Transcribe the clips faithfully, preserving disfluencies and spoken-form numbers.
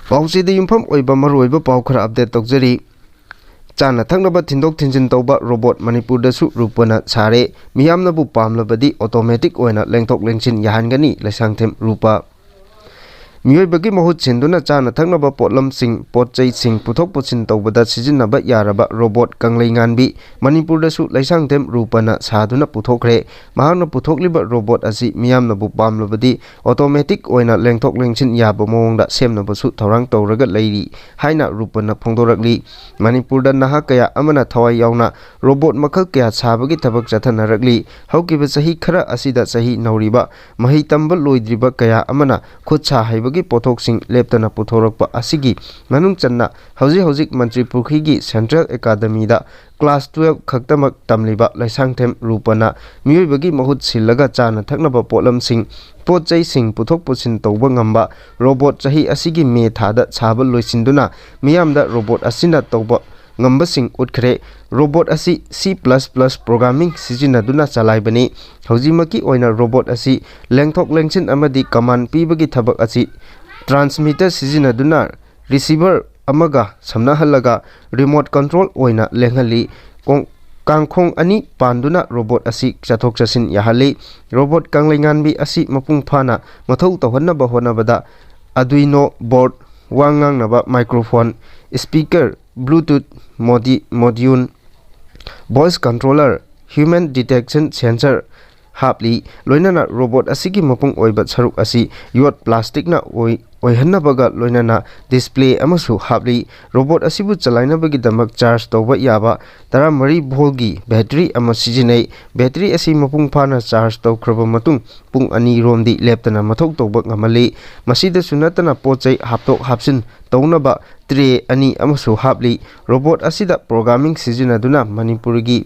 ꯄꯥꯎꯆꯦꯗ ꯌꯨꯝꯐꯝ ꯑꯣꯏꯕ ꯃꯔꯨꯑꯣꯏꯕ ꯄꯥꯎ ꯈꯔ ꯑꯞꯗꯦꯠ ꯇꯧꯖꯔꯤ꯫ ꯆꯥꯅ ꯊꯛꯅꯕ ꯊꯤꯟꯗꯣꯛ ꯊꯤꯟꯖꯤꯟ ꯇꯧꯕ ꯔꯣꯕꯣꯠ ꯃꯅꯤꯄꯨꯔꯗꯁꯨ ꯔꯨꯄꯅ ꯁꯥꯔꯦ꯫ ꯃꯤꯌꯥꯝꯅꯕꯨ ꯄꯥꯝꯂꯕꯗꯤ ꯑꯣꯇꯣꯃꯦꯇꯤꯛ ꯑꯣꯏꯅ ꯂꯦꯡꯊꯣꯛ ꯂꯦꯡꯁꯤꯟ ꯌꯥꯍꯟꯒꯅꯤ ꯂꯩꯁꯥꯡꯊꯦꯝ ꯔꯨꯄ꯫ ꯃꯤꯑꯣꯏꯕꯒꯤ ꯃꯍꯨꯠ ꯁꯤꯟꯗꯨꯅ ꯆꯥꯅ ꯊꯛꯅꯕ ꯄꯣꯠꯂꯝꯁꯤꯡ, ꯄꯣꯠ ꯆꯩꯁꯤꯡ ꯄꯨꯊꯣꯛ ꯄꯨꯁꯤꯟ ꯇꯧꯕꯗ ꯁꯤꯖꯤꯟꯅꯕ ꯌꯥꯔꯕ ꯔꯣꯕꯣꯠ ꯀꯪꯂꯩꯉꯥꯟꯕꯤ ꯃꯅꯤꯄꯨꯔꯗꯁꯨ ꯂꯩꯁꯥꯡꯊꯦꯝ ꯔꯨꯄꯅ ꯁꯥꯗꯨꯅ ꯄꯨꯊꯣꯛꯈ꯭ꯔꯦ꯫ ꯃꯍꯥꯛꯅ ꯄꯨꯊꯣꯛꯂꯤꯕ ꯔꯣꯕꯣꯠ ꯑꯁꯤ ꯃꯤꯌꯥꯝꯅꯕꯨ ꯄꯥꯝꯂꯕꯗꯤ ꯑꯣꯇꯣꯃꯦꯇꯤꯛ ꯑꯣꯏꯅ ꯂꯦꯡꯊꯣꯛ ꯂꯦꯡꯁꯤꯟ ꯌꯥꯕ ꯃꯑꯣꯡꯗ ꯁꯦꯝꯅꯕꯁꯨ ꯊꯧꯔꯥꯡ ꯇꯧꯔꯒ ꯂꯩꯔꯤ ꯍꯥꯏꯅ ꯔꯨꯄꯅ ꯐꯣꯡꯗꯣꯔꯛꯂꯤ꯫ ꯃꯅꯤꯄꯨꯔꯗ ꯅꯍꯥ ꯀꯌꯥ ꯑꯃꯅ ꯊꯋꯥꯏ ꯌꯥꯎꯅ ꯔꯣꯕꯣꯠ ꯃꯈꯜ ꯀꯌꯥ ꯁꯥꯕꯒꯤ ꯊꯕꯛ ꯆꯠꯊꯅꯔꯛꯂꯤ꯫ ꯍꯧꯈꯤꯕ ꯆꯍꯤ ꯈꯔ ꯑꯁꯤꯗ ꯆꯍꯤ ꯅꯧꯔꯤꯕ, ꯃꯍꯩ ꯇꯝꯕ ꯂꯣꯏꯗ꯭ꯔꯤꯕ ꯀꯌꯥ ꯑꯃꯅ ꯈꯨꯠ ꯁꯥ ꯍꯩꯕꯒꯤ ꯄꯣꯠꯊꯣꯛꯁꯤꯡ ꯂꯦꯞꯇꯅ ꯄꯨꯊꯣꯔꯛꯄ ꯑꯁꯤꯒꯤ ꯃꯅꯨꯡ ꯆꯟꯅ ꯍꯧꯖꯤꯛ ꯍꯧꯖꯤꯛ ꯃꯟꯇ꯭ꯔꯤ ꯄꯨꯈ꯭ꯔꯤꯒꯤ ꯁꯦꯟꯇ꯭ꯔꯦꯜ ꯑꯦꯀꯥꯗꯃꯤꯗ ꯀ꯭ꯂꯥꯁ ꯇꯨꯌꯦꯜꯐ ꯈꯛꯇꯃꯛ ꯇꯝꯂꯤꯕ ꯂꯩꯁꯥꯡꯊꯦꯝ ꯔꯨꯄꯅ ꯃꯤꯑꯣꯏꯕꯒꯤ ꯃꯍꯨꯠ ꯁꯤꯜꯂꯒ ꯆꯥꯅ ꯊꯛꯅꯕ ꯄꯣꯠꯂꯝꯁꯤꯡ, ꯄꯣꯠ ꯆꯩꯁꯤꯡ ꯄꯨꯊꯣꯛ ꯄꯨꯁꯤꯟ ꯇꯧꯕ ꯉꯝꯕ ꯔꯣꯕꯣꯠ ꯆꯍꯤ ꯑꯁꯤꯒꯤ ꯃꯦ ꯊꯥꯗ ꯁꯥꯕ ꯂꯣꯏꯁꯤꯟꯗꯨꯅ ꯃꯤꯌꯥꯝꯗ ꯔꯣꯕꯣꯠ ꯑꯁꯤꯅ ꯇꯧꯕ ꯉꯝꯕꯁꯤꯡ ꯎꯠꯈ꯭ꯔꯦ꯫ ꯔꯣꯕꯣꯠ ꯑꯁꯤ ꯁꯤ ꯄ꯭ꯂꯁ ꯄ꯭ꯂꯁ ꯄ꯭ꯔꯣꯒ꯭ꯔꯥꯃꯤꯡ ꯁꯤꯖꯤꯟꯅꯗꯨꯅ ꯆꯂꯥꯏꯕꯅꯤ꯫ ꯍꯧꯖꯤꯛꯃꯛꯀꯤ ꯑꯣꯏꯅ ꯔꯣꯕꯣꯠ ꯑꯁꯤ ꯂꯦꯡꯊꯣꯛ ꯂꯦꯡꯁꯤꯟ ꯑꯃꯗꯤ ꯀꯃꯥꯟ ꯄꯤꯕꯒꯤ ꯊꯕꯛ ꯑꯁꯤ ꯇ꯭ꯔꯥꯟꯁꯃꯤꯇꯔ ꯁꯤꯖꯤꯟꯅꯗꯨꯅ ꯔꯤꯁꯤꯚꯔ ꯑꯃꯒ ꯁꯝꯅꯍꯜꯂꯒ ꯔꯤꯃꯣꯠ ꯀꯟꯇ꯭ꯔꯣꯜ ꯑꯣꯏꯅ ꯂꯦꯡꯍꯜꯂꯤ꯫ ꯀꯣꯡ-, ꯀꯥꯡꯈꯣꯡ ꯑꯅꯤ ꯄꯥꯟꯗꯨꯅ ꯔꯣꯕꯣꯠ ꯑꯁꯤ ꯆꯠꯊꯣꯛ ꯆꯠꯁꯤꯟ ꯌꯥꯍꯜꯂꯤ꯫ ꯔꯣꯕꯣꯠ ꯀꯪꯂꯩꯉꯥꯟꯕꯤ ꯑꯁꯤ ꯃꯄꯨꯡ ꯐꯥꯅ ꯃꯊꯧ ꯇꯧꯍꯟꯅꯕ ꯍꯣꯠꯅꯕꯗ Arduino board, ꯋꯥ ꯉꯥꯡꯅꯕ microphone, speaker, Bluetooth modi-, module, voice controller, human detection sensor happily. ꯂꯣꯏꯅꯅ ꯔꯣꯕꯣꯠ ꯑꯁꯤꯒꯤ ꯃꯄꯨꯡ ꯑꯣꯏꯕ ꯁꯔꯨꯛ ꯑꯁꯤ ꯌꯣꯠ ꯄ꯭ꯂꯥꯁꯇꯤꯛꯅ ꯑꯣꯏ-, ꯑꯣꯏꯍꯟꯅꯕꯒ ꯂꯣꯏꯅꯅ ꯗꯤꯁꯄ꯭ꯂꯦ ꯑꯃꯁꯨ ꯍꯥꯞꯂꯤ꯫ ꯔꯣꯕꯣꯠ ꯑꯁꯤꯕꯨ ꯆꯂꯥꯏꯅꯕꯒꯤꯗꯃꯛ ꯆꯥꯔꯖ ꯇꯧꯕ ꯌꯥꯕ ꯇꯔꯥꯃꯔꯤ ꯚꯣꯜꯒꯤ ꯕꯦꯇ꯭ꯔꯤ ꯑꯃ ꯁꯤꯖꯤꯟꯅꯩ꯫ ꯕꯦꯇ꯭ꯔꯤ ꯑꯁꯤ ꯃꯄꯨꯡ ꯐꯥꯅ ꯆꯥꯔꯖ ꯇꯧꯈ꯭ꯔꯕ ꯃꯇꯨꯡ ꯄꯨꯡ ꯑꯅꯤ ꯔꯣꯝꯗꯤ ꯂꯦꯞꯇꯅ ꯃꯊꯧ ꯇꯧꯕ ꯉꯝꯍꯜꯂꯤ꯫ ꯃꯁꯤꯗꯁꯨ ꯅꯠꯇꯅ ꯄꯣꯠ ꯆꯩ ꯍꯥꯞꯇꯣꯛ ꯍꯥꯞꯆꯤꯟ ꯇꯧꯅꯕ ꯇ꯭ꯔꯦ ꯑꯅꯤ ꯑꯃꯁꯨ ꯍꯥꯞꯂꯤ꯫ ꯔꯣꯕꯣꯠ ꯑꯁꯤꯗ ꯄ꯭ꯔꯣꯒ꯭ꯔꯥꯃꯤꯡ ꯁꯤꯖꯤꯟꯅꯗꯨꯅ ꯃꯅꯤꯄꯨꯔꯒꯤ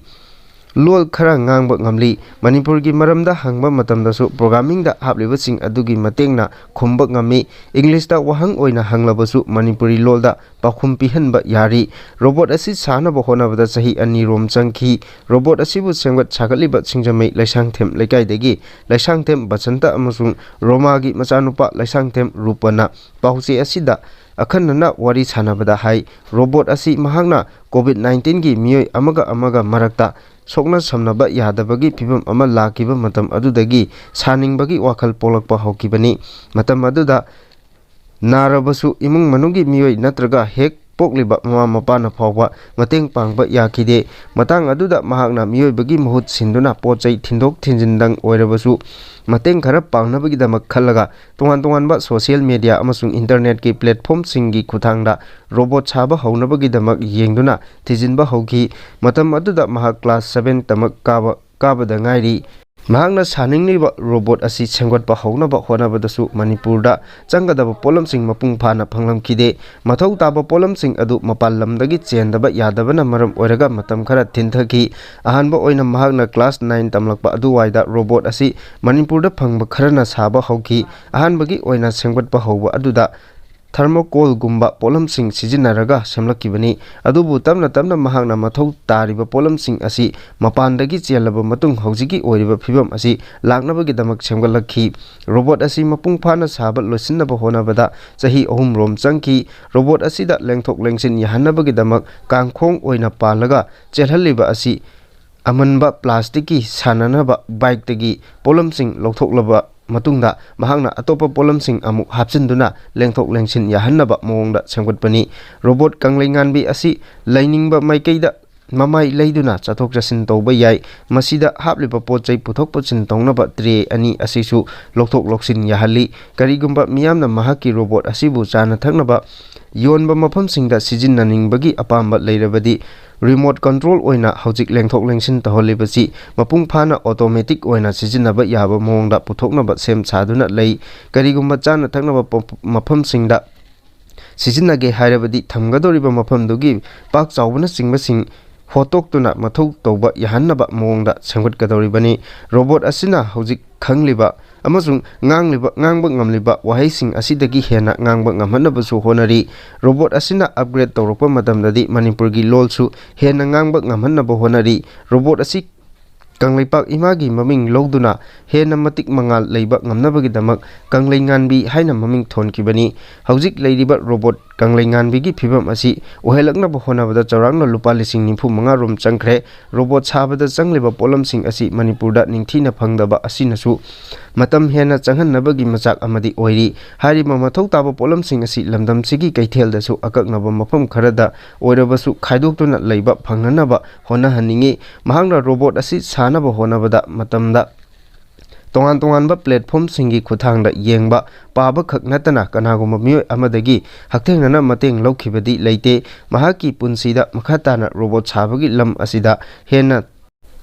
ꯂꯣꯜ ꯈꯔ ꯉꯥꯡꯕ ꯉꯝꯂꯤ꯫ ꯃꯅꯤꯄꯨꯔꯒꯤ ꯃꯔꯝꯗ ꯍꯪꯕ ꯃꯇꯝꯗꯁꯨ ꯄ꯭ꯔꯣꯒ꯭ꯔꯥꯃꯤꯡꯗ ꯍꯥꯞꯂꯤꯕꯁꯤꯡ ꯑꯗꯨꯒꯤ ꯃꯇꯦꯡꯅ ꯈꯨꯝꯕ ꯉꯝꯃꯤ꯫ ꯏꯪꯂꯤꯁꯇ ꯋꯥꯍꯪ ꯑꯣꯏꯅ ꯍꯪꯂꯕꯁꯨ ꯃꯅꯤꯄꯨꯔꯤ ꯂꯣꯜꯗ ꯄꯥꯎꯈꯨꯝ ꯄꯤꯍꯟꯕ ꯌꯥꯔꯤ꯫ ꯔꯣꯕꯣꯠ ꯑꯁꯤ ꯁꯥꯅꯕ ꯍꯣꯠꯅꯕꯗ ꯆꯍꯤ ꯑꯅꯤꯔꯣꯝ ꯆꯪꯈꯤ꯫ ꯔꯣꯕꯣꯠ ꯑꯁꯤꯕꯨ ꯁꯦꯝꯒꯠ ꯁꯥꯒꯠꯂꯤꯕ ꯁꯤꯡꯖꯃꯩ ꯂꯩꯁꯥꯡꯊꯦꯝ ꯂꯩꯀꯥꯏꯗꯒꯤ ꯂꯩꯁꯥꯡꯊꯦꯝ ꯕꯁꯟꯇ ꯑꯃꯁꯨꯡ ꯔꯣꯃꯥꯒꯤ ꯃꯆꯥꯅꯨꯄꯥ ꯂꯩꯁꯥꯡꯊꯦꯝ ꯔꯨꯄꯅ ꯄꯥꯎꯆꯦ ꯑꯁꯤꯗ ꯑꯈꯟꯅꯅ ꯋꯥꯔꯤ ꯁꯥꯟꯅꯕꯗ ꯍꯥꯏ, ꯔꯣꯕꯣꯠ ꯑꯁꯤ ꯃꯍꯥꯛꯅ ꯀꯣꯚꯤꯗ ꯅꯥꯏꯟꯇꯤꯟꯒꯤ ꯃꯤꯑꯣꯏ ꯑꯃꯒ ꯑꯃꯒ ꯃꯔꯛꯇ ꯁꯣꯛꯅ ꯁꯝꯅꯕ ꯌꯥꯗꯕꯒꯤ ꯐꯤꯚꯝ ꯑꯃ ꯂꯥꯛꯈꯤꯕ ꯃꯇꯝ ꯑꯗꯨꯗꯒꯤ ꯁꯥꯅꯤꯡꯕꯒꯤ ꯋꯥꯈꯜ ꯄꯣꯛꯂꯛꯄ ꯍꯧꯈꯤꯕꯅꯤ꯫ ꯃꯇꯝ ꯑꯗꯨꯗ ꯅꯥꯔꯕꯁꯨ ꯏꯃꯨꯡ ꯃꯅꯨꯡꯒꯤ ꯃꯤꯑꯣꯏ ꯅꯠꯇ꯭ꯔꯒ ꯍꯦꯛ ꯄꯣꯛꯂꯤꯕ ꯃꯃꯥ ꯃꯄꯥꯅ ꯐꯥꯎꯕ ꯃꯇꯦꯡ ꯄꯥꯡꯕ ꯌꯥꯈꯤꯗꯦ꯫ ꯃꯇꯥꯡ ꯑꯗꯨꯗ ꯃꯍꯥꯛꯅ ꯃꯤꯑꯣꯏꯕꯒꯤ ꯃꯍꯨꯠ ꯁꯤꯟꯗꯨꯅ ꯄꯣꯠ ꯆꯩ ꯊꯤꯟꯗꯣꯛ ꯊꯤꯟꯖꯤꯟꯗꯪ ꯑꯣꯏꯔꯕꯁꯨ ꯃꯇꯦꯡ ꯈꯔ ꯄꯥꯡꯅꯕꯒꯤꯗꯃꯛ ꯈꯜꯂꯒ ꯇꯣꯉꯥꯟ ꯇꯣꯉꯥꯟꯕ ꯁꯣꯁꯤꯌꯦꯜ ꯃꯦꯗꯤꯌꯥ ꯑꯃꯁꯨꯡ ꯏꯟꯇꯔꯅꯦꯠꯀꯤ ꯄ꯭ꯂꯦꯠꯐꯣꯝꯁꯤꯡꯒꯤ ꯈꯨꯠꯊꯥꯡꯗ ꯔꯣꯕꯣꯠ ꯁꯥꯕ ꯍꯧꯅꯕꯒꯤꯗꯃꯛ ꯌꯦꯡꯗꯨꯅ ꯊꯤꯖꯤꯟꯕ ꯍꯧꯈꯤ꯫ ꯃꯇꯝ ꯑꯗꯨꯗ ꯃꯍꯥꯛ ꯀ꯭ꯂꯥꯁ ꯁꯚꯦꯟ ꯇꯃꯛ ꯀꯥꯕ, ꯀꯥꯕꯗ ꯉꯥꯏꯔꯤ꯫ ꯃꯍꯥꯛꯅ ꯁꯥꯅꯤꯡꯂꯤꯕ ꯔꯣꯕꯣꯠ ꯑꯁꯤ ꯁꯦꯝꯒꯠꯄ ꯍꯧꯅꯕ ꯍꯣꯠꯅꯕꯗꯁꯨ ꯃꯅꯤꯄꯨꯔꯗ ꯆꯪꯒꯗꯕ ꯄꯣꯠꯂꯝꯁꯤꯡ ꯃꯄꯨꯡ ꯐꯥꯅ ꯐꯪꯂꯝꯈꯤꯗꯦ꯫ ꯃꯊꯧ ꯇꯥꯕ ꯄꯣꯠꯂꯝꯁꯤꯡ ꯑꯗꯨ ꯃꯄꯥꯟ ꯂꯝꯗꯒꯤ ꯆꯦꯟꯗꯕ ꯌꯥꯗꯕꯅ ꯃꯔꯝ ꯑꯣꯏꯔꯒ ꯃꯇꯝ ꯈꯔ ꯊꯤꯟꯊꯈꯤ꯫ ꯑꯍꯥꯟꯕ ꯑꯣꯏꯅ ꯃꯍꯥꯛꯅ ꯀ꯭ꯂꯥꯁ ꯅꯥꯏꯟ ꯇꯝꯂꯛꯄ ꯑꯗꯨꯋꯥꯏꯗ ꯔꯣꯕꯣꯠ ꯑꯁꯤ ꯃꯅꯤꯄꯨꯔꯗ ꯐꯪꯕ ꯈꯔꯅ ꯁꯥꯕ ꯍꯧꯈꯤ꯫ ꯑꯍꯥꯟꯕꯒꯤ ꯑꯣꯏꯅ ꯁꯦꯝꯒꯠꯄ ꯍꯧꯕ ꯑꯗꯨꯗ ꯊꯔꯃꯣꯀꯣꯜꯒꯨꯝꯕ ꯄꯣꯠꯂꯝꯁꯤꯡ ꯁꯤꯖꯤꯟꯅꯔꯒ ꯁꯦꯝꯂꯛꯈꯤꯕꯅꯤ꯫ ꯑꯗꯨꯕꯨ ꯇꯞꯅ ꯇꯞꯅ ꯃꯍꯥꯛꯅ ꯃꯊꯧ ꯇꯥꯔꯤꯕ ꯄꯣꯠꯂꯝꯁꯤꯡ ꯑꯁꯤ ꯃꯄꯥꯟꯗꯒꯤ ꯆꯦꯜꯂꯕ ꯃꯇꯨꯡ ꯍꯧꯖꯤꯛꯀꯤ ꯑꯣꯏꯔꯤꯕ ꯐꯤꯕꯝ ꯑꯁꯤ ꯂꯥꯛꯅꯕꯒꯤꯗꯃꯛ ꯁꯦꯝꯒꯠꯂꯛꯈꯤ꯫ ꯔꯣꯕꯣꯠ ꯑꯁꯤ ꯃꯄꯨꯡ ꯐꯥꯅ ꯁꯥꯕ ꯂꯣꯏꯁꯤꯟꯅꯕ ꯍꯣꯠꯅꯕꯗ ꯆꯍꯤ ꯑꯍꯨꯝ ꯔꯣꯝ ꯆꯪꯈꯤ꯫ ꯔꯣꯕꯣꯠ ꯑꯁꯤꯗ ꯂꯦꯡꯊꯣꯛ ꯂꯦꯡꯁꯤꯟ ꯌꯥꯍꯟꯅꯕꯒꯤꯗꯃꯛ ꯀꯥꯡꯈꯣꯡ ꯑꯣꯏꯅ ꯄꯥꯜꯂꯒ ꯆꯦꯜꯍꯜꯂꯤꯕ ꯑꯁꯤ ꯑꯃꯟꯕ ꯄ꯭ꯂꯥꯁꯇꯤꯛꯀꯤ ꯁꯥꯟꯅꯅꯕ ꯕꯥꯏꯛꯇꯒꯤ ꯄꯣꯠꯂꯝꯁꯤꯡ ꯂꯧꯊꯣꯛꯂꯕ ꯃꯇꯨꯡꯗ ꯃꯍꯥꯛꯅ ꯑꯇꯣꯞꯄ ꯄꯣꯠꯂꯝꯁꯤꯡ ꯑꯃꯨꯛ ꯍꯥꯞꯆꯤꯟꯗꯨꯅ ꯂꯦꯡꯊꯣꯛ ꯂꯦꯡꯁꯤꯟ ꯌꯥꯍꯟꯅꯕ ꯃꯑꯣꯡꯗ ꯁꯦꯝꯒꯠꯄꯅꯤ꯫ ꯔꯣꯕꯣꯠ ꯀꯪꯂꯩꯉꯥꯟꯕꯤ ꯑꯁꯤ ꯂꯩꯅꯤꯡꯕ ꯃꯥꯏꯀꯩꯗ ꯃꯃꯥꯏ ꯂꯩꯗꯨꯅ ꯆꯠꯊꯣꯛ ꯆꯠꯁꯤꯟ ꯇꯧꯕ ꯌꯥꯏ꯫ ꯃꯁꯤꯗ ꯍꯥꯞꯂꯤꯕ ꯄꯣꯠ ꯆꯩ ꯄꯨꯊꯣꯛ ꯄꯨꯁꯤꯟ ꯇꯧꯅꯕ ꯇ꯭ꯔꯦ ꯑꯅꯤ ꯑꯁꯤꯁꯨ ꯂꯧꯊꯣꯛ ꯂꯧꯁꯤꯟ ꯌꯥꯍꯜꯂꯤ꯫ ꯀꯔꯤꯒꯨꯝꯕ ꯃꯤꯌꯥꯝꯅ ꯃꯍꯥꯛꯀꯤ ꯔꯣꯕꯣꯠ ꯑꯁꯤꯕꯨ ꯆꯥꯅ ꯊꯛꯅꯕ ꯌꯣꯟꯕ ꯃꯐꯝꯁꯤꯡꯗ ꯁꯤꯖꯤꯟꯅꯅꯤꯡꯕꯒꯤ ꯑꯄꯥꯝꯕ ꯂꯩꯔꯕꯗꯤ, ꯔꯤꯃꯣꯠ ꯀꯟꯇ꯭ꯔꯣꯜ ꯑꯣꯏꯅ ꯍꯧꯖꯤꯛ ꯂꯦꯡꯊꯣꯛ ꯂꯦꯡꯁꯤꯟ ꯇꯧꯍꯜꯂꯤꯕꯁꯤ ꯃꯄꯨꯡ ꯐꯥꯅ ꯑꯣꯇꯣꯃꯦꯇꯤꯛ ꯑꯣꯏꯅ ꯁꯤꯖꯤꯟꯅꯕ ꯌꯥꯕ ꯃꯑꯣꯡꯗ ꯄꯨꯊꯣꯛꯅꯕ ꯁꯦꯝ ꯁꯥꯗꯨꯅ ꯂꯩ꯫ ꯀꯔꯤꯒꯨꯝꯕ ꯆꯥꯅ ꯊꯛꯅꯕ ꯄ-, ꯃꯐꯝꯁꯤꯡꯗ ꯁꯤꯖꯤꯟꯅꯒꯦ ꯍꯥꯏꯔꯕꯗꯤ, ꯊꯝꯒꯗꯧꯔꯤꯕ ꯃꯐꯝꯗꯨꯒꯤ ꯄꯥꯛ ꯆꯥꯎꯕꯅꯆꯤꯡꯕꯁꯤꯡ ꯍꯣꯠꯇꯣꯛꯇꯨꯅ ꯃꯊꯧ ꯇꯧꯕ ꯌꯥꯍꯟꯅꯕ ꯃꯑꯣꯡꯗ ꯁꯦꯝꯒꯠꯀꯗꯧꯔꯤꯕꯅꯤ꯫ ꯔꯣꯕꯣꯠ ꯑꯁꯤꯅ ꯍꯧꯖꯤꯛ ꯈꯪꯂꯤꯕ ꯑꯃꯁꯨꯡ ꯉꯥꯡꯂꯤꯕ, ꯉꯥꯡꯕ ꯉꯝꯂꯤꯕ ꯋꯥꯍꯩꯁꯤꯡ ꯑꯁꯤꯗꯒꯤ ꯍꯦꯟꯅ ꯉꯥꯡꯕ ꯉꯝꯍꯟꯅꯕꯁꯨ ꯍꯣꯠꯅꯔꯤ꯫ ꯔꯣꯕꯣꯠ ꯑꯁꯤꯅ ꯑꯞꯒ꯭ꯔꯦꯗ ꯇꯧꯔꯛꯄ ꯃꯇꯝꯗꯗꯤ ꯃꯅꯤꯄꯨꯔꯒꯤ ꯂꯣꯜꯁꯨ ꯍꯦꯟꯅ ꯉꯥꯡꯕ ꯉꯝꯍꯟꯅꯕ ꯍꯣꯠꯅꯔꯤ꯫ ꯔꯣꯕꯣꯠ ꯑꯁꯤ ꯀꯪꯂꯩꯄꯥꯛ ꯏꯃꯥꯒꯤ ꯃꯃꯤꯡ ꯂꯧꯗꯨꯅ ꯍꯦꯟꯅ ꯃꯇꯤꯛ ꯃꯉꯥꯜ ꯂꯩꯕ ꯉꯝꯅꯕꯒꯤꯗꯃꯛ ꯀꯪꯂꯩꯉꯥꯟꯕꯤ ꯍꯥꯏꯅ ꯃꯃꯤꯡ ꯊꯣꯟꯈꯤꯕꯅꯤ꯫ ꯍꯧꯖꯤꯛ ꯂꯩꯔꯤꯕ ꯔꯣꯕꯣꯠ ꯀꯪꯂꯩꯉꯥꯟꯕꯤꯒꯤ ꯐꯤꯕꯝ ꯑꯁꯤ ꯑꯣꯏꯍꯜꯂꯛꯅꯕ ꯍꯣꯠꯅꯕꯗ ꯆꯥꯎꯔꯥꯛꯅ ꯂꯨꯄꯥ ꯂꯤꯁꯤꯡ ꯅꯤꯐꯨ ꯃꯉꯥ ꯔꯣꯝ ꯆꯪꯈ꯭ꯔꯦ꯫ ꯔꯣꯕꯣꯠ ꯁꯥꯕꯗ ꯆꯪꯂꯤꯕ ꯄꯣꯠꯂꯝꯁꯤꯡ ꯑꯁꯤ ꯃꯅꯤꯄꯨꯔꯗ ꯅꯤꯡꯊꯤꯅ ꯐꯪꯗꯕ ꯑꯁꯤꯅꯁꯨ ꯃꯇꯝ ꯍꯦꯟꯅ ꯆꯪꯍꯟꯅꯕꯒꯤ ꯃꯆꯥꯛ ꯑꯃꯗꯤ ꯑꯣꯏꯔꯤ꯫ ꯍꯥꯏꯔꯤꯕ ꯃꯊꯧ ꯇꯥꯕ ꯄꯣꯠꯂꯝꯁꯤꯡ ꯑꯁꯤ ꯂꯝꯗꯝꯁꯤꯒꯤ ꯀꯩꯊꯦꯜꯗꯁꯨ ꯑꯀꯛꯅꯕ ꯃꯐꯝ ꯈꯔꯗ ꯑꯣꯏꯔꯕꯁꯨ ꯈꯥꯏꯗꯣꯛꯇꯨꯅ ꯂꯩꯕ ꯐꯪꯍꯟꯅꯕ ꯍꯣꯠꯅꯍꯟꯅꯤꯡꯏ꯫ ꯃꯍꯥꯛꯅ ꯔꯣꯕꯣꯠ ꯑꯁꯤ ꯁꯥꯅꯕ ꯍꯣꯠꯅꯕꯗ ꯃꯇꯝꯗ ꯇꯣꯉꯥꯟ ꯇꯣꯉꯥꯟꯕ ꯄ꯭ꯂꯦꯠꯐꯣꯝꯁꯤꯡꯒꯤ ꯈꯨꯠꯊꯥꯡꯗ ꯌꯦꯡꯕ, ꯄꯥꯕ ꯈꯛ ꯅꯠꯇꯅ ꯀꯅꯥꯒꯨꯝꯕ ꯃꯤꯑꯣꯏ ꯑꯃꯗꯒꯤ ꯍꯛꯊꯦꯡꯅꯅ ꯃꯇꯦꯡ ꯂꯧꯈꯤꯕꯗꯤ ꯂꯩꯇꯦ꯫ ꯃꯍꯥꯛꯀꯤ ꯄꯨꯟꯁꯤꯗ ꯃꯈꯥ ꯇꯥꯅ ꯔꯣꯕꯣꯠ ꯁꯥꯕꯒꯤ ꯂꯝ ꯑꯁꯤꯗ ꯍꯦꯟꯅ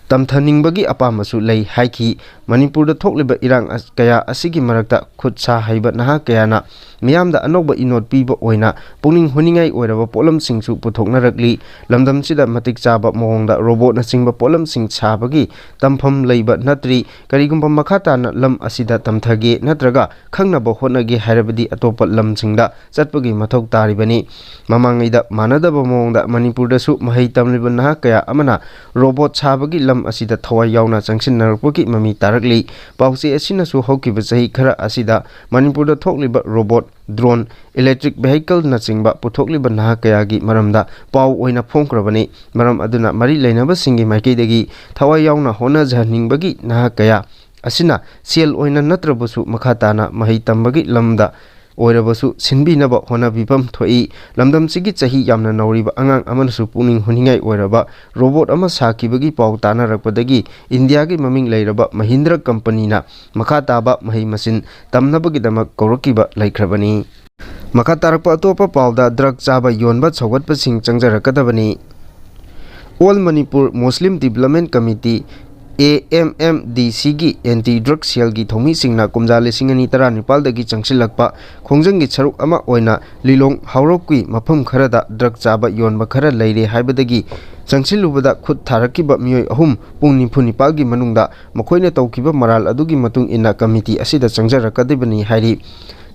ꯇꯝꯊꯅꯤꯡꯕꯒꯤ ꯑꯄꯥꯝꯕꯁꯨ ꯂꯩ ꯍꯥꯏꯈꯤ꯫ ꯃꯅꯤꯄꯨꯔꯗ ꯊꯣꯛꯂꯤꯕ ꯏꯔꯥꯡ ꯑꯁ-, ꯀꯌꯥ ꯑꯁꯤꯒꯤ ꯃꯔꯛꯇ ꯈꯨꯠ ꯁꯥ ꯍꯩꯕ ꯅꯍꯥ ꯀꯌꯥꯅ ꯃꯤꯌꯥꯝꯗ ꯑꯅꯧꯕ ꯏꯅꯣꯠ ꯄꯤꯕ ꯑꯣꯏꯅ ꯄꯨꯛꯅꯤꯡ ꯍꯨꯅꯤꯡꯉꯥꯏ ꯑꯣꯏꯔꯕ ꯄꯣꯠꯂꯝꯁꯤꯡꯁꯨ ꯄꯨꯊꯣꯛꯅꯔꯛꯂꯤ꯫ ꯂꯝꯗꯝꯁꯤꯗ ꯃꯇꯤꯛ ꯆꯥꯕ ꯃꯑꯣꯡꯗ ꯔꯣꯕꯣꯠꯅꯆꯤꯡꯕ ꯄꯣꯠꯂꯝꯁꯤꯡ ꯁꯥꯕꯒꯤ ꯇꯝꯐꯝ ꯂꯩꯕ ꯅꯠꯇ꯭ꯔꯤ꯫ ꯀꯔꯤꯒꯨꯝꯕ ꯃꯈꯥ ꯇꯥꯅ ꯂꯝ ꯑꯁꯤꯗ ꯇꯝꯊꯒꯦ ꯅꯠꯇ꯭ꯔꯒ ꯈꯪꯅꯕ ꯍꯣꯠꯅꯒꯦ ꯍꯥꯏꯔꯕꯗꯤ ꯑꯇꯣꯞꯄ ꯂꯝꯁꯤꯡꯗ ꯆꯠꯄꯒꯤ ꯃꯊꯧ ꯇꯥꯔꯤꯕꯅꯤ꯫ ꯃꯃꯥꯡꯉꯩꯗ ꯃꯥꯟꯅꯗꯕ ꯃꯑꯣꯡꯗ ꯃꯅꯤꯄꯨꯔꯗꯁꯨ ꯃꯍꯩ ꯇꯝꯂꯤꯕ ꯅꯍꯥ ꯀꯌꯥ ꯑꯃꯅ ꯔꯣꯕꯣꯠ ꯁꯥꯕꯒꯤ ꯂꯝ ꯑꯁꯤꯗ ꯊꯋꯥꯏ ꯌꯥꯎꯅ ꯆꯪꯁꯤꯟꯅꯔꯛꯄꯒꯤ ꯃꯃꯤ ꯇꯥꯔꯛꯂꯤ꯫ ꯄꯥꯎꯆꯦ ꯑꯁꯤꯅꯁꯨ ꯍꯧꯈꯤꯕ ꯆꯍꯤ ꯈꯔ ꯑꯁꯤꯗ ꯃꯅꯤꯄꯨꯔꯗ ꯊꯣꯛꯂꯤꯕ ꯔꯣꯕꯣꯠ, ꯗ꯭ꯔꯣꯟ, ꯏꯂꯦꯛꯇ꯭ꯔꯤꯛ ꯚꯦꯍꯤꯀꯜꯅꯆꯤꯡꯕ ꯄꯨꯊꯣꯛꯂꯤꯕ ꯅꯍꯥ ꯀꯌꯥꯒꯤ ꯃꯔꯝꯗ ꯄꯥꯎ ꯑꯣꯏꯅ ꯐꯣꯡꯈ꯭ꯔꯕꯅꯤ꯫ ꯃꯔꯝ ꯑꯗꯨꯅ ꯃꯔꯤ ꯂꯩꯅꯕꯁꯤꯡꯒꯤ ꯃꯥꯏꯀꯩꯗꯒꯤ ꯊꯋꯥꯏ ꯌꯥꯎꯅ ꯍꯣꯠꯅꯖꯍꯟꯅꯤꯡꯕꯒꯤ ꯅꯍꯥ ꯀꯌꯥ ꯑꯁꯤꯅ ꯁꯦꯜ ꯑꯣꯏꯅ ꯅꯠꯇ꯭ꯔꯕꯁꯨ ꯃꯈꯥ ꯇꯥꯅ ꯃꯍꯩ ꯇꯝꯕꯒꯤ ꯂꯝꯗ ꯑꯣꯏꯔꯕꯁꯨ ꯁꯤꯟꯕꯤꯅꯕ ꯍꯣꯠꯅꯕꯤꯐꯝ ꯊꯣꯛꯏ꯫ ꯂꯝꯗꯝꯁꯤꯒꯤ ꯆꯍꯤ ꯌꯥꯝꯅ ꯅꯧꯔꯤꯕ ꯑꯉꯥꯡ ꯑꯃꯅꯁꯨ ꯄꯨꯛꯅꯤꯡ ꯍꯨꯅꯤꯡꯉꯥꯏ ꯑꯣꯏꯔꯕ ꯔꯣꯕꯣꯠ ꯑꯃ ꯁꯥꯈꯤꯕꯒꯤ ꯄꯥꯎ ꯇꯥꯅꯔꯛꯄꯗꯒꯤ ꯏꯟꯗꯤꯌꯥꯒꯤ ꯃꯃꯤꯡ ꯂꯩꯔꯕ ꯃꯍꯤꯟꯗ꯭ꯔ ꯀꯝꯄꯅꯤꯅ ꯃꯈꯥ ꯇꯥꯕ ꯃꯍꯩ ꯃꯁꯤꯡ ꯇꯝꯅꯕꯒꯤꯗꯃꯛ ꯀꯧꯔꯛꯈꯤꯕ ꯂꯩꯈ꯭ꯔꯕꯅꯤ꯫ ꯃꯈꯥ ꯇꯥꯔꯛꯄ ꯑꯇꯣꯞꯄ ꯄꯥꯎꯗ ꯗ꯭ꯔꯒ ꯆꯥꯕ ꯌꯣꯟꯕ ꯁꯧꯒꯠꯄꯁꯤꯡ ꯆꯪꯖꯔꯛꯀꯗꯕꯅꯤ꯫ All Manipur Muslim development committee, A M M D ꯁꯤꯒꯤ ꯑꯦꯟꯇꯤ ꯗ꯭ꯔꯒ ꯁꯦꯜꯒꯤ ꯊꯧꯃꯤꯁꯤꯡꯅ ꯀꯨꯝꯖꯥ ꯂꯤꯁꯤꯡ ꯑꯅꯤ ꯇꯔꯥꯅꯤꯄꯥꯜꯗꯒꯤ ꯆꯪꯁꯤꯜꯂꯛꯄ ꯈꯣꯡꯖꯪꯒꯤ ꯁꯔꯨꯛ ꯑꯃ ꯑꯣꯏꯅ ꯂꯤꯂꯣꯡ ꯍꯥꯎꯔꯣꯛꯀꯤ ꯃꯐꯝ ꯈꯔꯗ ꯗ꯭ꯔꯒ ꯆꯥꯕ ꯌꯣꯟꯕ ꯈꯔ ꯂꯩꯔꯦ ꯍꯥꯏꯕꯗꯒꯤ ꯆꯪꯁꯤꯜꯂꯨꯕꯗ ꯈꯨꯠ ꯊꯥꯔꯛꯈꯤꯕ ꯃꯤꯑꯣꯏ ꯑꯍꯨꯝ ꯄꯨꯡ ꯅꯤꯐꯨ ꯅꯤꯄꯥꯜꯒꯤ ꯃꯅꯨꯡꯗ ꯃꯈꯣꯏꯅ ꯇꯧꯈꯤꯕ ꯃꯔꯥꯜ ꯑꯗꯨꯒꯤ ꯃꯇꯨꯡ ꯏꯟꯅ ꯀꯃꯤꯇꯤ ꯑꯁꯤꯗ ꯆꯪꯖꯔꯛꯀꯗꯕꯅꯤ ꯍꯥꯏꯔꯤ꯫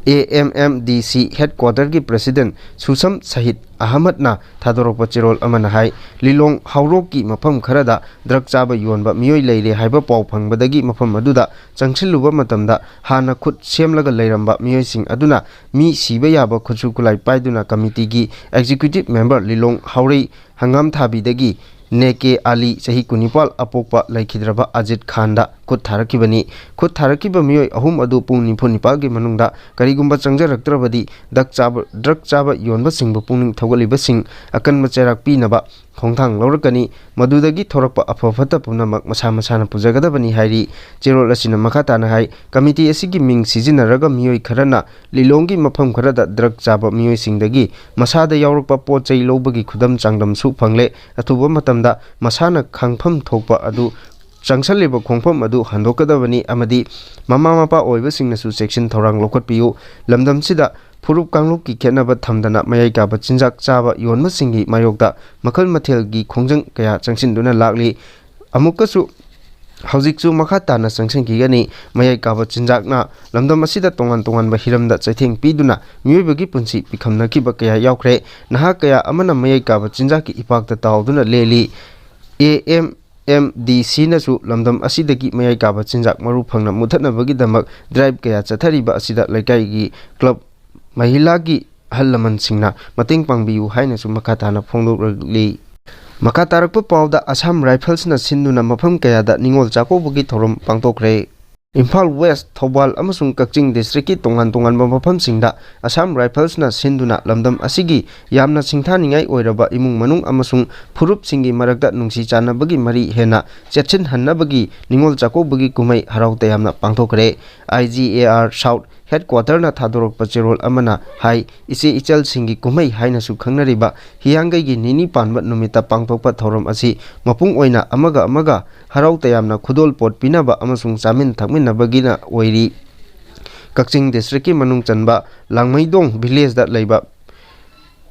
ꯑꯦ ꯑꯦꯝ ꯑꯦꯝ ꯗꯤ ꯁꯤ ꯍꯦꯗꯀ꯭ꯋꯥꯇꯔꯒꯤ ꯄ꯭ꯔꯦꯁꯤꯗꯦꯟꯠ ꯁꯨꯁꯝ ꯁꯍꯤꯗ ꯑꯍꯃꯗꯅ ꯊꯥꯗꯣꯔꯛꯄ ꯆꯦꯔꯣꯜ ꯑꯃꯅ ꯍꯥꯏ, ꯂꯤꯂꯣꯡ ꯍꯥꯎꯔꯣꯛꯀꯤ ꯃꯐꯝ ꯈꯔꯗ ꯗ꯭ꯔꯒ ꯆꯥꯕ ꯌꯣꯟꯕ ꯃꯤꯑꯣꯏ ꯂꯩꯔꯦ ꯍꯥꯏꯕ ꯄꯥꯎ ꯐꯪꯕꯗꯒꯤ ꯃꯐꯝ ꯑꯗꯨꯗ ꯆꯪꯁꯤꯜꯂꯨꯕ ꯃꯇꯝꯗ ꯍꯥꯟꯅ ꯈꯨꯠ ꯁꯦꯝꯂꯒ ꯂꯩꯔꯝꯕ ꯃꯤꯑꯣꯏꯁꯤꯡ ꯑꯗꯨꯅ ꯃꯤ ꯁꯤꯕ ꯌꯥꯕ ꯈꯨꯠꯁꯨ ꯈꯨꯠꯂꯥꯏ ꯄꯥꯏꯗꯨꯅ ꯀꯃꯤꯇꯤꯒꯤ ꯑꯦꯛꯖꯤꯀ꯭ꯌꯨꯇꯤꯚ ꯃꯦꯝꯕꯔ ꯂꯤꯂꯣꯡ ꯍꯥꯎꯔꯩ ꯍꯪꯒꯥꯝ ꯊꯥꯕꯤꯗꯒꯤ ꯅꯦ ꯀꯦ ꯑꯂꯤ, ꯆꯍꯤ ꯀꯨꯟꯅꯤꯄꯥꯜ ꯑꯄꯣꯛꯄ, ꯂꯩꯈꯤꯗ꯭ꯔꯕ ꯑꯖꯤꯠ ꯈꯥꯟꯗ ꯈꯨꯠ ꯊꯥꯔꯛꯈꯤꯕꯅꯤ꯫ ꯈꯨꯠ ꯊꯥꯔꯛꯈꯤꯕ ꯃꯤꯑꯣꯏ ꯑꯍꯨꯝ ꯑꯗꯨ ꯄꯨꯡ ꯅꯤꯐꯨ ꯅꯤꯄꯥꯜꯒꯤ ꯃꯅꯨꯡꯗ ꯀꯔꯤꯒꯨꯝꯕ ꯆꯪꯖꯔꯛꯇ꯭ꯔꯕꯗꯤ ꯗ꯭ꯔꯒ ꯆꯥꯕ, ꯗ꯭ꯔꯒ ꯆꯥꯕ ꯌꯣꯟꯕꯁꯤꯡꯕꯨ ꯄꯨꯛꯅꯤꯡ ꯊꯧꯒꯠꯂꯤꯕꯁꯤꯡ ꯑꯀꯟꯕ ꯆꯩꯔꯥꯛ ꯄꯤꯅꯕ ꯈꯣꯡꯊꯥꯡ ꯂꯧꯔꯛꯀꯅꯤ꯫ ꯃꯗꯨꯗꯒꯤ ꯊꯣꯔꯛꯄ ꯑꯐ ꯐꯠꯇ ꯄꯨꯝꯅꯃꯛ ꯃꯁꯥ ꯃꯁꯥꯅ ꯄꯨꯖꯒꯗꯕꯅꯤ ꯍꯥꯏꯔꯤ꯫ ꯆꯦꯔꯣꯜ ꯑꯁꯤꯅ ꯃꯈꯥ ꯇꯥꯅ ꯍꯥꯏ, ꯀꯃꯤꯇꯤ ꯑꯁꯤꯒꯤ ꯃꯤꯡ ꯁꯤꯖꯤꯟꯅꯔꯒ ꯃꯤꯑꯣꯏ ꯈꯔꯅ ꯂꯤꯂꯣꯡꯒꯤ ꯃꯐꯝ ꯈꯔꯗ ꯗ꯭ꯔꯒ ꯆꯥꯕ ꯃꯤꯑꯣꯏꯁꯤꯡꯗꯒꯤ ꯃꯁꯥꯗ ꯌꯥꯎꯔꯛꯄ ꯄꯣꯠ ꯆꯩ ꯂꯧꯕꯒꯤ ꯈꯨꯗꯝ ꯆꯥꯡꯗꯝꯁꯨ ꯐꯪꯂꯦ꯫ ꯑꯊꯨꯕ ꯃꯇꯝꯗ ꯃꯁꯥꯅ ꯈꯪꯐꯝ ꯊꯣꯛꯄ ꯑꯗꯨ ꯆꯪꯁꯜꯂꯤꯕ ꯈꯣꯡꯐꯝ ꯑꯗꯨ ꯍꯟꯗꯣꯛꯀꯗꯕꯅꯤ ꯑꯃꯗꯤ ꯃꯃꯥ ꯃꯄꯥ ꯑꯣꯏꯕꯁꯤꯡꯅꯁꯨ ꯆꯦꯛꯁꯤꯟ ꯊꯧꯔꯥꯡ ꯂꯧꯈꯠꯄꯤꯌꯨ꯫ ꯂꯝꯗꯝꯁꯤꯗ ꯐꯨꯔꯨꯞ ꯀꯥꯡꯂꯨꯞꯀꯤ ꯈꯦꯠꯅꯕ ꯊꯝꯗꯅ ꯃꯌꯥꯏ ꯀꯥꯕ ꯆꯤꯟꯖꯥꯛ ꯆꯥꯕ ꯌꯣꯟꯕꯁꯤꯡꯒꯤ ꯃꯥꯌꯣꯛꯇ ꯃꯈꯜ ꯃꯊꯦꯜꯒꯤ ꯈꯣꯡꯖꯪ ꯀꯌꯥ ꯆꯪꯁꯤꯟꯗꯨꯅ ꯂꯥꯛꯂꯤ꯫ ꯑꯃꯨꯛꯀꯁꯨ ꯍꯧꯖꯤꯛꯁꯨ ꯃꯈꯥ ꯇꯥꯅ ꯆꯪꯁꯤꯟꯈꯤꯒꯅꯤ꯫ ꯃꯌꯥꯏ ꯀꯥꯕ ꯆꯤꯟꯖꯥꯛꯅ ꯂꯝꯗꯝ ꯑꯁꯤꯗ ꯇꯣꯉꯥꯟ ꯇꯣꯉꯥꯟꯕ ꯍꯤꯔꯝꯗ ꯆꯩꯊꯦꯡ ꯄꯤꯗꯨꯅ ꯃꯤꯑꯣꯏꯕꯒꯤ ꯄꯨꯟꯁꯤ ꯄꯤꯈꯝꯅꯈꯤꯕ ꯀꯌꯥ ꯌꯥꯎꯈ꯭ꯔꯦ꯫ ꯅꯍꯥ ꯀꯌꯥ ꯑꯃꯅ ꯃꯌꯥꯏ ꯀꯥꯕ ꯆꯤꯟꯖꯥꯛꯀꯤ ꯏꯄꯥꯛꯇ ꯇꯥꯎꯗꯨꯅ ꯂꯦꯜꯂꯤ꯫ ꯑꯦ ꯑꯦꯝ ꯑꯦꯝ ꯗꯤ ꯁꯤꯅꯁꯨ ꯂꯝꯗꯝ ꯑꯁꯤꯗꯒꯤ ꯃꯌꯥꯏ ꯀꯥꯕ ꯆꯤꯟꯖꯥꯛ ꯃꯔꯨ ꯐꯪꯅ ꯃꯨꯠꯊꯠꯅꯕꯒꯤꯗꯃꯛ ꯗ꯭ꯔꯥꯏꯚ ꯀꯌꯥ ꯆꯠꯊꯔꯤꯕ ꯑꯁꯤꯗ ꯂꯩꯀꯥꯏꯒꯤ ꯀ꯭ꯂꯕ, ꯃꯍꯤꯂꯥꯒꯤ ꯑꯍꯜ ꯂꯃꯟꯁꯤꯡꯅ ꯃꯇꯦꯡ ꯄꯥꯡꯕꯤꯌꯨ ꯍꯥꯏꯅꯁꯨ ꯃꯈꯥ ꯇꯥꯅ ꯐꯣꯡꯗꯣꯛꯂꯤ꯫ ꯃꯈꯥ ꯇꯥꯔꯛꯄ ꯄꯥꯎꯗ, ꯑꯁꯥꯝ ꯔꯥꯏꯐꯜꯁꯅ ꯁꯤꯟꯗꯨꯅ ꯃꯐꯝ ꯀꯌꯥꯗ ꯅꯤꯉꯣꯜ ꯆꯥꯛꯀꯧꯕꯒꯤ ꯊꯧꯔꯝ ꯄꯥꯡꯊꯣꯛꯈ꯭ꯔꯦ꯫ ꯏꯝꯐꯥꯜ ꯋꯦꯁ, ꯊꯧꯕꯥꯜ ꯑꯃꯁꯨꯡ ꯀꯛꯆꯤꯡ ꯗꯤꯁꯇ꯭ꯔꯤꯛꯀꯤ ꯇꯣꯉꯥꯟ ꯇꯣꯉꯥꯟꯕ ꯃꯐꯝꯁꯤꯡꯗ ꯑꯁꯥꯝ ꯔꯥꯏꯐꯜꯁꯅ ꯁꯤꯟꯗꯨꯅ ꯂꯝꯗꯝ ꯑꯁꯤꯒꯤ ꯌꯥꯝꯅ ꯁꯤꯡꯊꯥꯅꯤꯡꯉꯥꯏ ꯑꯣꯏꯔꯕ ꯏꯃꯨꯡ ꯃꯅꯨꯡ ꯑꯃꯁꯨꯡ ꯐꯨꯔꯨꯞꯁꯤꯡꯒꯤ ꯃꯔꯛꯇ ꯅꯨꯡꯁꯤ ꯆꯥꯟꯅꯕꯒꯤ ꯃꯔꯤ ꯍꯦꯟꯅ ꯆꯦꯠꯁꯤꯟꯍꯟꯅꯕꯒꯤ ꯅꯤꯉꯣꯜ ꯆꯥꯛꯀꯧꯕꯒꯤ ꯀꯨꯝꯍꯩ ꯍꯔꯥꯎ ꯇꯌꯥꯝꯅ ꯄꯥꯡꯊꯣꯛꯈ꯭ꯔꯦ꯫ ꯑꯥꯏ ꯖꯤ ꯑꯦ ꯑꯥꯔ ꯁꯥꯎꯠ ꯍꯦꯗꯀ꯭ꯋꯥꯇꯔꯅ ꯊꯥꯗꯣꯔꯛꯄ ꯆꯦꯔꯣꯜ ꯑꯃꯅ ꯍꯥꯏ, ꯏꯆꯦ ꯏꯆꯜꯁꯤꯡꯒꯤ ꯀꯨꯝꯍꯩ ꯍꯥꯏꯅꯁꯨ ꯈꯪꯅꯔꯤꯕ ꯍꯤꯌꯥꯡꯒꯩꯒꯤ ꯅꯤꯅꯤ ꯄꯥꯟꯕ ꯅꯨꯃꯤꯠꯇ ꯄꯥꯡꯊꯣꯛꯄ ꯊꯧꯔꯝ ꯑꯁꯤ ꯃꯄꯨꯡ ꯑꯣꯏꯅ ꯑꯃꯒ ꯑꯃꯒ ꯍꯔꯥꯎ ꯇꯌꯥꯝꯅ ꯈꯨꯗꯣꯜ ꯄꯣꯠ ꯄꯤꯅꯕ ꯑꯃꯁꯨꯡ ꯆꯥꯃꯤꯟ ꯊꯛꯃꯤꯟꯅꯕꯒꯤꯅ ꯑꯣꯏꯔꯤ꯫ ꯀꯛꯆꯤꯡ ꯗꯤꯁꯇ꯭ꯔꯤꯛꯀꯤ ꯃꯅꯨꯡ ꯆꯟꯕ ꯂꯥꯡꯃꯩꯗꯣꯡ ꯚꯤꯂꯦꯖꯇ ꯂꯩꯕ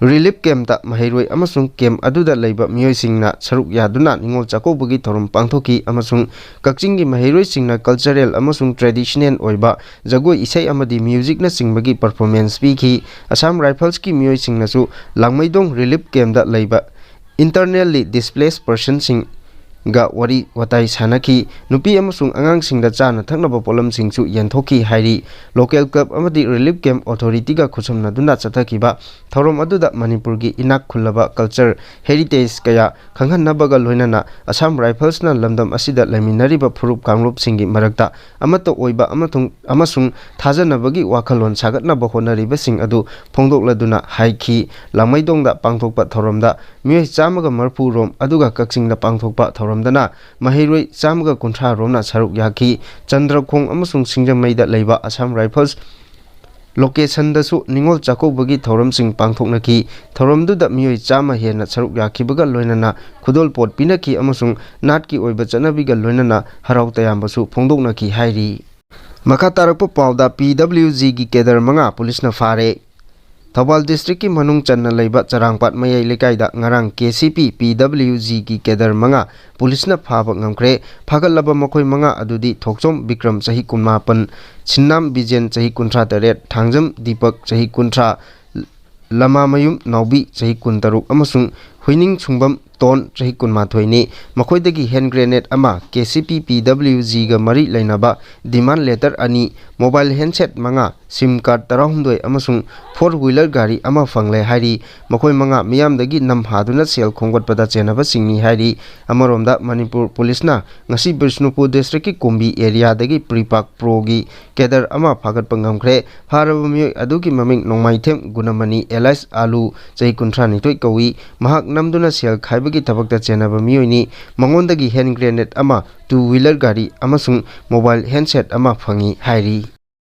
ꯔꯤꯂꯤꯐ ꯀꯦꯝꯞꯇ ꯃꯍꯩꯔꯣꯏ ꯑꯃꯁꯨꯡ ꯀꯦꯝꯞ ꯑꯗꯨꯗ ꯂꯩꯕ ꯃꯤꯑꯣꯏꯁꯤꯡꯅ ꯁꯔꯨꯛ ꯌꯥꯗꯨꯅ ꯅꯤꯉꯣꯜ ꯆꯥꯛꯀꯧꯕꯒꯤ ꯊꯧꯔꯝ ꯄꯥꯡꯊꯣꯛꯈꯤ ꯑꯃꯁꯨꯡ ꯀꯛꯆꯤꯡꯒꯤ ꯃꯍꯩꯔꯣꯏꯁꯤꯡꯅ ꯀꯜꯆꯔꯦꯜ ꯑꯃꯁꯨꯡ ꯇ꯭ꯔꯦꯗꯤꯁꯅꯦꯜ ꯑꯣꯏꯕ ꯖꯒꯣꯏ ꯏꯁꯩ ꯑꯃꯗꯤ ꯃ꯭ꯌꯨꯖꯤꯛꯅꯆꯤꯡꯕꯒꯤ ꯄꯔꯐꯣꯔꯃꯦꯟꯁ ꯄꯤꯈꯤ꯫ ꯑꯁꯥꯝ ꯔꯥꯏꯐꯜꯁꯀꯤ ꯃꯤꯑꯣꯏꯁꯤꯡꯅꯁꯨ ꯂꯥꯡꯃꯩꯗꯣꯡ ꯔꯤꯂꯤꯐ ꯀꯦꯝꯞꯇ ꯂꯩꯕ ꯏꯟꯇꯔꯅꯦꯜꯂꯤ ꯗꯤꯁꯄ꯭ꯂꯦꯁ ꯄꯔꯁꯟꯁꯤꯡ ꯒ ꯋꯥꯔꯤ ꯋꯥꯇꯥꯏ ꯁꯥꯟꯅꯈꯤ꯫ ꯅꯨꯄꯤ ꯑꯃꯁꯨꯡ ꯑꯉꯥꯡꯁꯤꯡꯗ ꯆꯥꯅ ꯊꯛꯅꯕ ꯄꯣꯠꯂꯝꯁꯤꯡꯁꯨ ꯌꯦꯟꯊꯣꯛꯈꯤ ꯍꯥꯏꯔꯤ꯫ ꯂꯣꯀꯦꯜ ꯀ꯭ꯂꯕ ꯑꯃꯗꯤ ꯔꯤꯂꯤꯐ ꯀꯦꯝꯞ ꯑꯣꯊꯣꯔꯤꯇꯤꯒ ꯈꯨꯠꯁꯝꯅꯗꯨꯅ ꯆꯠꯊꯈꯤꯕ ꯊꯧꯔꯝ ꯑꯗꯨꯗ ꯃꯅꯤꯄꯨꯔꯒꯤ ꯏꯅꯥꯛ ꯈꯨꯜꯂꯕ ꯀꯜꯆꯔ ꯍꯦꯔꯤꯇꯦꯖ ꯀꯌꯥ ꯈꯪꯍꯟꯅꯕꯒ ꯂꯣꯏꯅꯅ ꯑꯁꯥꯝ ꯔꯥꯏꯐꯜꯁꯅ ꯂꯝꯗꯝ ꯑꯁꯤꯗ ꯂꯩꯃꯤꯟꯅꯔꯤꯕ ꯐꯨꯔꯨꯞ ꯀꯥꯡꯂꯨꯞꯁꯤꯡꯒꯤ ꯃꯔꯛꯇ ꯑꯃꯠꯇ ꯑꯣꯏꯕ ꯑꯃꯊꯨꯡ-, ꯑꯃꯁꯨꯡ ꯊꯥꯖꯅꯕꯒꯤ ꯋꯥꯈꯜꯂꯣꯟ ꯁꯥꯒꯠꯅꯕ ꯍꯣꯠꯅꯔꯤꯕꯁꯤꯡ ꯑꯗꯨ ꯐꯣꯡꯗꯣꯛꯂꯗꯨꯅ ꯍꯥꯏꯈꯤ꯫ ꯂꯥꯡꯃꯩꯗꯣꯡꯗ ꯄꯥꯡꯊꯣꯛꯄ ꯊꯧꯔꯝꯗ ꯃꯤꯑꯣꯏ ꯆꯥꯝꯃꯒ ꯃꯔꯤꯐꯨ ꯔꯣꯝ, ꯑꯗꯨꯒ ꯀꯛꯆꯤꯡꯗ ꯄꯥꯡꯊꯣꯛꯄ ꯊꯧꯔꯝꯗꯅ ꯃꯍꯩꯔꯣꯏ ꯆꯥꯝꯃꯒ ꯀꯨꯟꯊ꯭ꯔꯥ ꯔꯣꯝꯅ ꯁꯔꯨꯛ ꯌꯥꯈꯤ꯫ ꯆꯟꯗ꯭ꯔꯈꯣꯡ ꯑꯃꯁꯨꯡ ꯁꯤꯡꯖꯃꯩꯗ ꯂꯩꯕ ꯑꯁꯥꯝ ꯔꯥꯏꯐꯜꯁ ꯂꯣꯀꯦꯁꯟꯗꯁꯨ ꯅꯤꯉꯣꯜ ꯆꯥꯛꯀꯧꯕꯒꯤ ꯊꯧꯔꯝꯁꯤꯡ ꯄꯥꯡꯊꯣꯛꯅꯈꯤ꯫ ꯊꯧꯔꯝꯗꯨꯗ ꯃꯤꯑꯣꯏ ꯆꯥꯝꯃ ꯍꯦꯟꯅ ꯁꯔꯨꯛ ꯌꯥꯈꯤꯕꯒ ꯂꯣꯏꯅꯅ ꯈꯨꯗꯣꯜꯄꯣꯠ ꯄꯤꯅꯈꯤ ꯑꯃꯁꯨꯡ ꯅꯥꯠꯀꯤ ꯑꯣꯏꯕ ꯆꯠꯅꯕꯤꯒ ꯂꯣꯏꯅꯅ ꯍꯔꯥꯎ ꯇꯌꯥꯝꯕꯁꯨ ꯐꯣꯡꯗꯣꯛꯅꯈꯤ ꯍꯥꯏꯔꯤ꯫ ꯃꯈꯥ ꯇꯥꯔꯛꯄ ꯄꯥꯎꯗ, ꯄꯤ ꯗꯕ꯭ꯂꯤꯎ ꯖꯤꯒꯤ ꯀꯦꯗꯔ ꯃꯉꯥ ꯄꯨꯂꯤꯁꯅ ꯐꯥꯔꯦ꯫ ꯊꯧꯕꯥꯜ ꯗꯤꯁꯇ꯭ꯔꯤꯛꯀꯤ ꯃꯅꯨꯡ ꯆꯟꯅ ꯂꯩꯕ ꯆꯔꯥꯡꯄꯥꯠ ꯃꯌꯥꯏ ꯂꯩꯀꯥꯏꯗ ꯉꯔꯥꯡ ꯀꯦ ꯁꯤ ꯄꯤ ꯄꯤ ꯗꯕ꯭ꯂꯤꯎ ꯖꯤꯒꯤ ꯀꯦꯗꯔ ꯃꯉꯥ ꯄꯨꯂꯤꯁꯅ ꯐꯥꯕ ꯉꯝꯈ꯭ꯔꯦ꯫ ꯐꯥꯒꯠꯂꯕ ꯃꯈꯣꯏ ꯃꯉꯥ ꯑꯗꯨꯗꯤ ꯊꯣꯛꯆꯣꯝ ꯕꯤꯀ꯭ꯔꯝ, ꯆꯍꯤ ꯀꯨꯟꯃꯥꯄꯟ, ꯁꯤꯟꯅꯥꯝ ꯕꯤꯖꯦꯟ, ꯆꯍꯤ ꯀꯨꯟꯊ꯭ꯔꯥ ꯇꯔꯦꯠ, ꯊꯥꯡꯖꯝ ꯗꯤꯄꯛ, ꯆꯍꯤ ꯀꯨꯟꯊ꯭ꯔꯥ, ꯂꯃꯥꯃꯌꯨꯝ ꯅꯥꯎꯕꯤ, ꯆꯍꯤ ꯀꯨꯟꯇꯔꯨꯛ, ꯑꯃꯁꯨꯡ ꯍꯨꯏꯅꯤꯡ ꯁꯨꯡꯕꯝ ꯇꯣꯟ, ꯆꯍꯤ ꯀꯨꯟꯃꯥꯊꯣꯏꯅꯤ꯫ ꯃꯈꯣꯏꯗꯒꯤ ꯍꯦꯟ ꯒ꯭ꯔꯦꯅꯦꯗ ꯑꯃ, ꯀꯦ ꯁꯤ ꯄꯤ ꯄꯤ ꯗꯕ꯭ꯂꯤꯎ ꯖꯤꯒ ꯃꯔꯤ ꯂꯩꯅꯕ ꯗꯤꯃꯥꯟ ꯂꯦꯇꯔ ꯑꯅꯤ, ꯃꯣꯕꯥꯏꯜ ꯍꯦꯟꯁꯦꯠ ꯃꯉꯥ, ꯁꯤꯝ ꯀꯥꯔꯗ ꯇꯔꯥꯍꯨꯝꯗꯣꯏ ꯑꯃꯁꯨꯡ ꯐꯣꯔ ꯋꯤꯂꯔ ꯒꯥꯔꯤ ꯑꯃ ꯐꯪꯂꯦ ꯍꯥꯏꯔꯤ꯫ ꯃꯈꯣꯏ ꯃꯉꯥ ꯃꯤꯌꯥꯝꯗꯒꯤ ꯅꯝ ꯍꯥꯗꯨꯅ ꯁꯦꯜ ꯈꯣꯝꯒꯠꯄꯗ ꯆꯦꯟꯅꯕꯁꯤꯡꯅꯤ ꯍꯥꯏꯔꯤ꯫ ꯑꯃꯔꯣꯝꯗ, ꯃꯅꯤꯄꯨꯔ ꯄꯨꯂꯤꯁꯅ ꯉꯁꯤ ꯕꯤꯁꯅꯨꯄꯨꯔ ꯗꯤꯁꯇ꯭ꯔꯤꯛꯀꯤ ꯀꯨꯝꯕꯤ ꯑꯦꯔꯤꯌꯥꯗꯒꯤ ꯄ꯭ꯔꯤꯄꯥꯛ ꯄ꯭ꯔꯣꯒꯤ ꯀꯦꯗꯔ ꯑꯃ ꯐꯥꯒꯠꯄ ꯉꯝꯈ꯭ꯔꯦ꯫ ꯐꯥꯔꯕ ꯃꯤꯑꯣꯏ ꯑꯗꯨꯒꯤ ꯃꯃꯤꯡ ꯅꯣꯡꯃꯥꯏꯊꯦꯝ ꯒꯨꯅꯃꯅꯤ ꯑꯦꯂꯥꯏꯁ ꯑꯥꯂꯨ, ꯆꯍꯤ ꯀꯨꯟꯊ꯭ꯔꯥꯅꯤꯊꯣꯏ ꯀꯧꯏ꯫ ꯃꯍꯥꯛ ꯅꯝꯗꯨꯅ ꯁꯦꯜ ꯈꯥꯏꯕꯒꯤ ꯊꯕꯛꯇ ꯆꯦꯟꯅꯕ ꯃꯤꯑꯣꯏꯅꯤ꯫ ꯃꯉꯣꯟꯗꯒꯤ ꯍꯦꯟ ꯒ꯭ꯔꯦꯅꯦꯗ ꯑꯃ, ꯇꯨ ꯋꯤꯂꯔ ꯒꯥꯔꯤ ꯑꯃꯁꯨꯡ ꯃꯣꯕꯥꯏꯜ ꯍꯦꯟꯁꯦꯠ ꯑꯃ ꯐꯪꯏ ꯍꯥꯏꯔꯤ꯫